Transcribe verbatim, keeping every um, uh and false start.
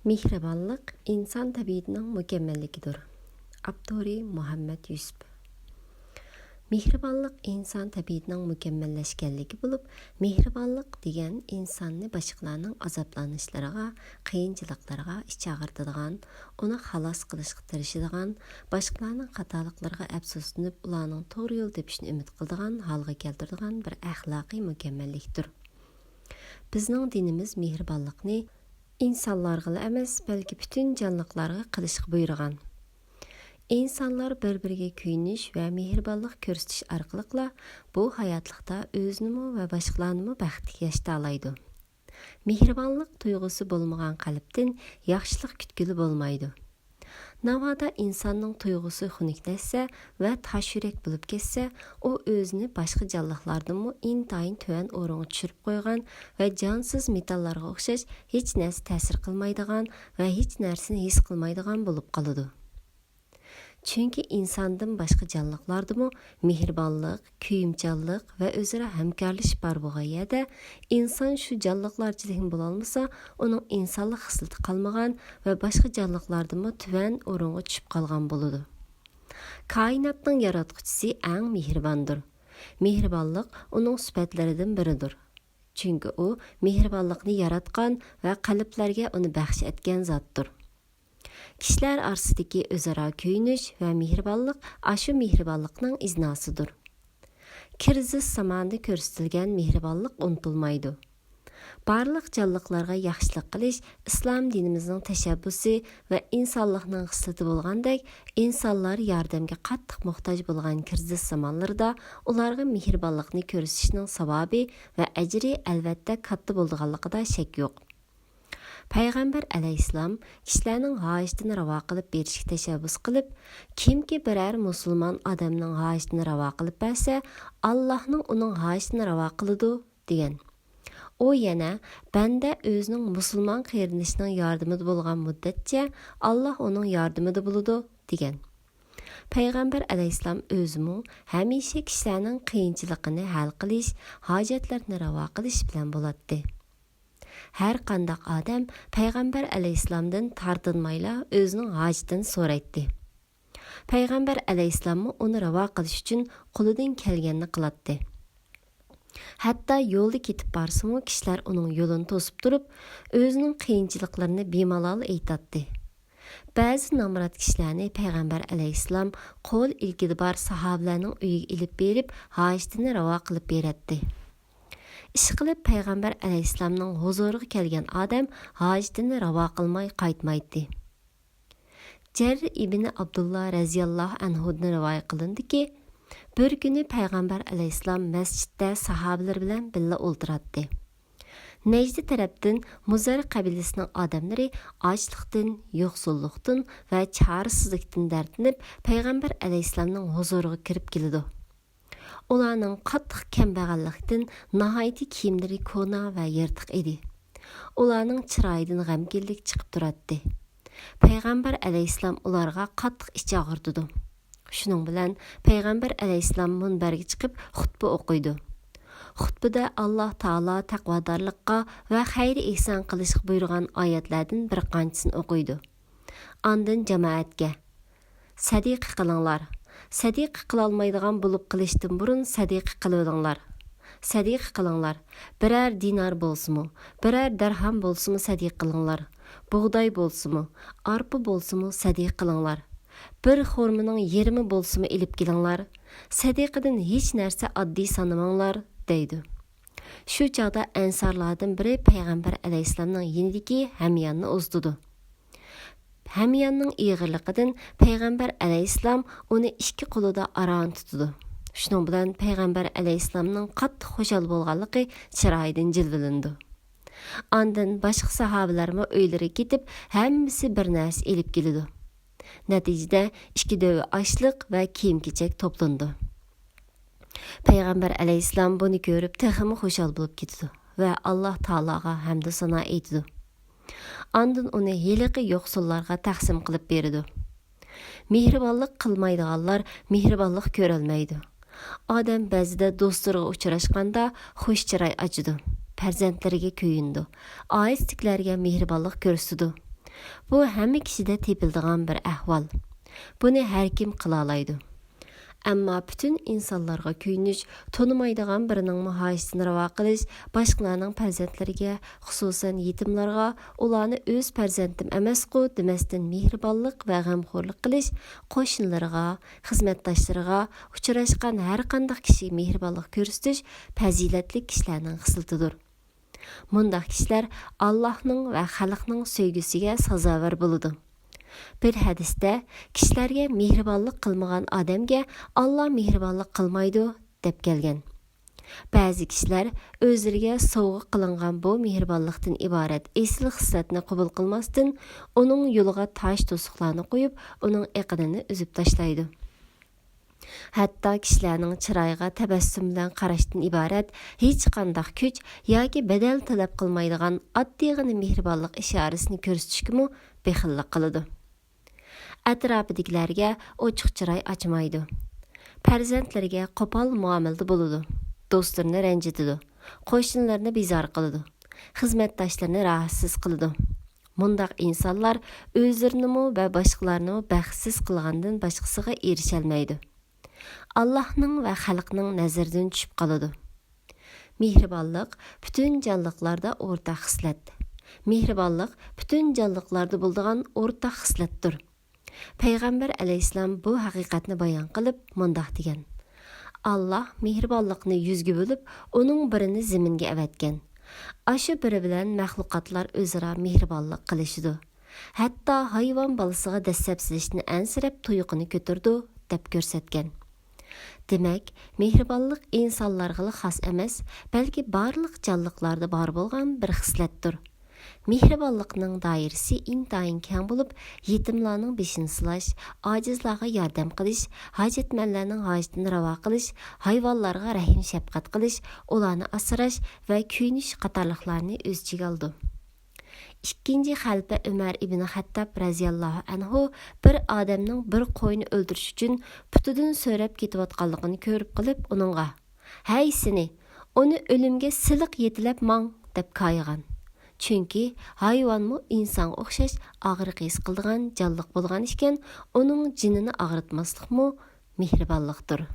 مېھرىبانلىق ئىنسان تەبىئىتىنىڭ مۇكەممەللىكىدۇر. ئاپتورى: مۇھەممەد يۈسۈپ. مېھرىبانلىق ئىنسان تەبىئىتىنىڭ مۇكەممەللەشكەنلىكى بولۇپ، مېھرىبانلىق دېگەن ئىنساننى باشقىلارنىڭ ئازابلىنىشلىرىغا، قىيىنچىلىقلىرىغا ئىچ ئاغرىتىدىغان، ئۇنى خالاس قىلىشقا تىرىشىدىغان، باشقىلارنىڭ خاتالىقلىرىغا ئەپسۇسلىنىپ، ئۇلارنىڭ توغرا يول تېپىشىنى ئۈمىد قىلىدىغان ھالغا كەلتۈرىدىغان بىر ئەخلاقىي مۇكەممەللىكتۇر. بىزنىڭ دىنىمىز مېھرىبانلىقنى ئىنسانلارغىلا ئەمەس، بەلكى پۈتۈن جانلىقلارغا قىلىشقا بۇيرۇغان. ئىنسانلار بىر-بىرىگە كۆيۈنۈش ۋە مېھرىبانلىق كۆرسىتىش ئارقىلىقلا بۇ ھاياتلىقتا ئۆزىنىمۇ ۋە باشقىلارنىمۇ بەختلىك ياشىتالايدۇ. مېھرىبانلىق تۇيغۇسى بولمىغان قەلبتىن ياخشىلىق كۈتكىلى بولمايدۇ. ناۋادا ئىنساننىڭ تۇيغۇسى خۇنۈكلەشسە ۋە تاش يۈرەك بولۇپ كەتسە، ئۇ ئۆزىنى باشقا جانلىقلاردىنمۇ ئىنتايىن تۆۋەن ئورۇنغا چۈشۈرۈپ قويغان ۋە جانسىز مېتاللارغا ئوخشاش ھېچ نەرسە تەسىر قىلمايدىغان ۋە ھېچ نەرسىنى ھېس قىلمايدىغان بولۇپ قالىدۇ. چۈنكى ئىنساندىن باشقا جانلىقلاردىمۇ مېھرىبانلىق، كۆيۈمچانلىق ۋە ئۆزئارا ھەمكارلىشىش بار بولغان يەردە، ئىنسان شۇ جانلىقلارچىلىكمۇ بولالمىسا، ئۇنىڭ ئىنسانلىق خىسلىتى قالمىغان ۋە باشقا جانلىقلاردىنمۇ تۆۋەن ئورۇنغا چۈشۈپ قالغان بولىدۇ. كائىناتنىڭ ياراتقۇچىسى ئەڭ مېھرىباندۇر. مېھرىبانلىق ئۇنىڭ سۈپەتلىرىدىن بىرىدۇر. چۈنكى ئۇ مېھرىبانلىقنى ياراتقان ۋە قەلبلەرگە ئۇنى بەخش ئەتكەن زاتتۇر. كىشىلەر ئارىسىدىكى ئۆزئارا كۆيۈنۈش ۋە مېھرىبانلىق ئاشۇ مېھرىبانلىقنىڭ ئىزناسىدۇر. كىرىزىس زامانىدا كۆرسىتىلگەن مېھرىبانلىق ئۇنتۇلمايدۇ. بارلىق جانلىقلارغا ياخشىلىق قىلىش ئىسلام دىنىمىزنىڭ تەشەببۇسى ۋە ئىنسانلىقنىڭ خىسلىتى بولغاندەك، ئىنسانلار ياردەمگە قاتتىق موھتاج بولغان كىرىزىس زامانلىرىدا ئۇلارغا مېھرىبانلىقنى كۆرسىتىشنىڭ ساۋابى ۋە ئەجرى ئەلۋەتتە كاتتا بولىدىغانلىقىدا شەك يوق. پەيغەمبەر ئەلەيھىسسالام كىشىلەرنىڭ ھاجىتىنى راۋا قىلىپ بېرىشكە تەشەببۇس قىلىپ، كىمكى بىرەر مۇسۇلمان ئادەمنىڭ ھاجىتىنى راۋا قىلىپ بەرسە، ئاللاھنىڭ ئۇنىڭ ھاجىتىنى راۋا قىلىدۇ، دېگەن. ئۇ يەنە، بەندە ئۆزىنىڭ مۇسۇلمان قېرىندىشىنىڭ ياردىمىدە بولغان مۇددەتچە، ئاللاھ ئۇنىڭ ياردىمىدە بولىدۇ، دېگەن. پەيغەمبەر ئەلەيھىسسالام ئۆزىمۇ ھەمىشە كىشىلەرنىڭ قىيىنچىلىقىنى ھەل قىلىش، ھاجەتلىرىنى راۋا قىلىش بىلەن بولاتتى. ھەر قانداق ئادەم پەيغەمبەر ئەلەيھىسسالامدىن تارتىنمايلا ئۆزىنىڭ ھاجىتىنى سورايتتى. پەيغەمبەر ئەلەيھىسسالاممۇ ئۇنى راۋا قىلىش ئۈچۈن قولىدىن كەلگەننى قىلاتتى. ھەتتا يولدا كېتىپ بارسىمۇ، كىشىلەر ئۇنىڭ يولىنى توسۇپ تۇرۇپ، ئۆزىنىڭ قىيىنچىلىقلىرىنى بىمالال ئېيتاتتى. بەزى نامرات كىشىلەرنى پەيغەمبەر ئەلەيھىسسالام قول ئىلكىدە بار ساھابىلەرنىڭ ئۆيىگە ئېلىپ بېرىپ، ھاجىتىنى راۋا قىلىپ بېرەتتى. ئىشقىلىپ، پەيغەمبەر ئەلەيھىسسالامنىڭ ھۇزۇرىغا كەلگەن ئادەم ھاجىتىنى راۋا قىلماي قايتمايتتى. جەرىر ئىبنى ئابدۇللا رەزىياللاھۇ ئەنھۇدىن رىۋايەت قىلىنىدۇكى، بىر كۈنى پەيغەمبەر ئەلەيھىسسالام مەسچىتتە ساھابىلىرى بىلەن بىللە ئولتۇراتتى. نەجدى تەرەپتىن مۇزەر قەبىلىسىنىڭ ئادەملىرى ئاچلىقتىن، يوقسۇللۇقتىن ۋە چارىسىزلىكتىن دەردلىنىپ، پەيغەمبەر ئەلەيھىسسالامنىڭ ھۇزۇرىغا كىرىپ كېلىدۇ. ئۇلارنىڭ قاتتىق كەمبەغەللىكتىن ناھايىتى كىيىملىرى كونا ۋە يىرتىق ئىدى. ئۇلارنىڭ چىرايىدىن غەمكىنلىك چىقىپ تۇراتتى. پەيغەمبەر ئەلەيھىسسالام ئۇلارغا قاتتىق ئىچ ئاغرىتىدۇ. شۇنىڭ بىلەن پەيغەمبەر ئەلەيھىسسالام مۇنبەرگە چىقىپ خۇتبە ئوقۇيدۇ. خۇتبىدە ئاللاھ تائالا تەقۋادارلىققا ۋە خەير ئېھسان قىلىشقا بۇيرۇغان ئايەتلەردىن بىر قانچىسىنى ئوقۇيدۇ. ئاندىن جامائەتكە، سەدىقە قىلىڭلار، سەدىقە قىلالمايدىغان بولۇپ قېلىشتىن بۇرۇن سەدىقە قىلىۋېلىڭلار. سەدىقە قىلىڭلار، بىرەر دىنار بولسىمۇ، بىرەر دەرھەم بولسىمۇ سەدىقە قىلىڭلار. بۇغداي بولسىمۇ، ئارپا بولسىمۇ سەدىقە قىلىڭلار. بىر خورمىنىڭ يېرىمى بولسىمۇ ئېلىپ كېلىڭلار. سەدىقىدىن ھېچ نەرسە ئاددىي سانىماڭلار، دەيدۇ. شۇ چاغدا ئەنسارلاردىن بىرى پەيغەمبەر ئەلەيھىسسالامنىڭ يېنىدىكى ھەمياننى ئۇزىتىدۇ. ھەمياننىڭ ئېغىرلىقىدىن پەيغەمبەر ئەلەيھىسسالام ئۇنى ئىككى قولىدا ئاران تۇتىدۇ. شۇنىڭ بىلەن پەيغەمبەر ئەلەيھىسسالامنىڭ قاتتىق خۇشال بولغانلىقى چىرايىدىن جىلۋىلىنىدۇ. ئاندىن باشقا ساھابىلەرمۇ ئۆيلىرىگە كېتىپ، ھەممىسى بىر نەرسە ئېلىپ كېلىدۇ. نەتىجىدە، ئىككى دۆۋە ئاشلىق ۋە كىيىم-كېچەك توپلىنىدۇ. پەيغەمبەر ئەلەيھىسسالام بۇنى كۆرۈپ تېخىمۇ خۇشال بولۇپ كېتىدۇ ۋە ئاللاھ تائالاغا ھەمدۇ سانا ئېيتىدۇ. ئاندىن ئۇنى ھېلىقى يوقسۇللارغا تەقسىم قىلىپ بېرىدۇ. مېھرىبانلىق قىلمايدىغانلار مېھرىبانلىق كۆرەلمەيدۇ. ئادەم بەزىدە دوستلىرىغا ئۇچراشقاندا خۇش چىراي ئاچىدۇ، پەرزەنتلىرىگە كۆيۈنىدۇ، ئائىلىسىدىكىلەرگە مېھرىبانلىق كۆرسىتىدۇ. بۇ ھەممە كىشىدە تېپىلىدىغان بىر ئەھۋال. بۇنى ھەر كىم قىلالايدۇ. ئەمما پۈتۈن ئىنسانلارغا كۆيۈنۈش، تونۇمايدىغان بىرىنىڭمۇ ھاجىتىنى راۋا قىلىش، باشقىلارنىڭ پەرزەنتلىرىگە، خۇسۇسەن يېتىملارغا، ئۇلارنى ئۆز پەرزەنتىم ئەمەسقۇ دېمەستىن مېھرىبانلىق ۋە غەمخورلۇق قىلىش، قوشنىلىرىغا، خىزمەتداشلىرىغا، ئۇچراشقان ھەرقانداق كىشىگە مېھرىبانلىق كۆرسىتىش پەزىلەتلىك كىشىلەرنىڭ خىسلىتىدۇر. مۇنداق كىشىلەر ئاللاھنىڭ ۋە خەلقنىڭ سۆيگۈسىگە سازاۋەر بولىدۇ. بىر ھەدىستە، كىشىلەرگە مېھرىبانلىق قىلمىغان ئادەمگە ئاللا مېھرىبانلىق قىلمايدۇ، دەپ كەلگەن. بەزى كىشىلەر ئۆزلىرىگە سوۋغا قىلىنغان بۇ مېھرىبانلىقتىن ئىبارەت ئېسىل خىسلەتنى قوبۇل قىلماستىن، ئۇنىڭ يولىغا تاش توسۇقلارنى قويۇپ، ئۇنىڭ ئېقىنىنى ئۈزۈپ تاشلايدۇ. ھەتتا كىشىلەرنىڭ چىرايىغا تەبەسسۇم بىلەن قاراشتىن ئىبارەت ھېچقانداق كۈچ ياكى بەدەل تەلەپ قىلمايدىغان ئاددىيغىنە مېھرىبانلىق ئىشارىسىنى كۆرسىتىشكىمۇ بېخىللىق قىلىدۇ. ئەتراپىدىكىلەرگە ئوچۇق چىراي ئاچمايدۇ. پەرزەنتلىرىگە قوپال مۇئامىلىدە بولىدۇ. دوستلىرىنى رەنجىتىدۇ. قوشنىلىرىنى بىزار قىلىدۇ. خىزمەتداشلىرىنى راھەتسىز قىلىدۇ. مۇنداق ئىنسانلار ئۆزلىرىنىمۇ ۋە باشقىلارنىمۇ بەختسىز قىلغاندىن باشقىسىغا ئېرىشەلمەيدۇ. ئاللاھنىڭ ۋە خەلقنىڭ نەزىرىدىن چۈشۈپ قالىدۇ. مېھرىبانلىق پۈتۈن جانلىقلاردا ئورتاق خىسلەت. مېھرىبانلىق پۈتۈن جانلىقلاردا بولىدىغان ئورتاق خىسلەتتۇر. پەيغەمبەر ئەلەيھىسسالام بۇ ھەقىقەتنى بايان قىلىپ مۇنداق دېگەن: ئاللاھ مېھرىبانلىقنى يۈزگە بۆلۈپ، ئۇنىڭ بىرىنى زېمىنگە ئەۋەتكەن. ئاشۇ بىرى بىلەن مەخلۇقاتلار ئۆزئارا مېھرىبانلىق قىلىشىدۇ. ھەتتا ھايۋان بالىسىغا دەسسەپ سېلىشتىن ئەنسىرەپ تۇيۇقىنى كۆتۈرىدۇ، دەپ كۆرسەتكەن. دېمەك، مېھرىبانلىق ئىنسانلارغىلا خاس ئەمەس، بەلكى بارلىق جانلىقلاردا بار بولغان بىر خىسلەتتۇر. مېھرىبانلىقنىڭ دائىرىسى ئىنتايىن كەڭ بولۇپ، يېتىملارنىڭ بېشىنى سىلاش، ئاجىزلارغا ياردەم قىلىش، ھاجەتمەنلەرنىڭ ھاجىتىنى راۋا قىلىش، ھايۋانلارغا رەھىم-شەپقەت قىلىش، ئۇلارنى ئاسراش ۋە كۆيۈنۈش قاتارلىقلارنى ئۆز ئىچىگە ئالىدۇ. ئىككىنچى خەلىپە ئۆمەر ئىبنى خەتتاب رەزىياللاھۇ ئەنھۇ بىر ئادەمنىڭ بىر قوينى ئۆلتۈرۈش ئۈچۈن پۇتىدىن سۆرەپ كېتىۋاتقانلىقىنى كۆرۈپ قېلىپ، ئۇنىڭغا: «ھەي سېنى، ئۇنى ئۆلۈمگە سىلىق يېتىلەپ ماڭ!» دەپ كايىغان. چۈنكى ھايۋانمۇ ئىنسانغا ئوخشاش ئاغرىق ھېس قىلىدىغان جانلىق بولغان ئىكەن، ئۇنىڭ جېنىنى ئاغرىتماسلىقمۇ مېھرىبانلىقتۇر.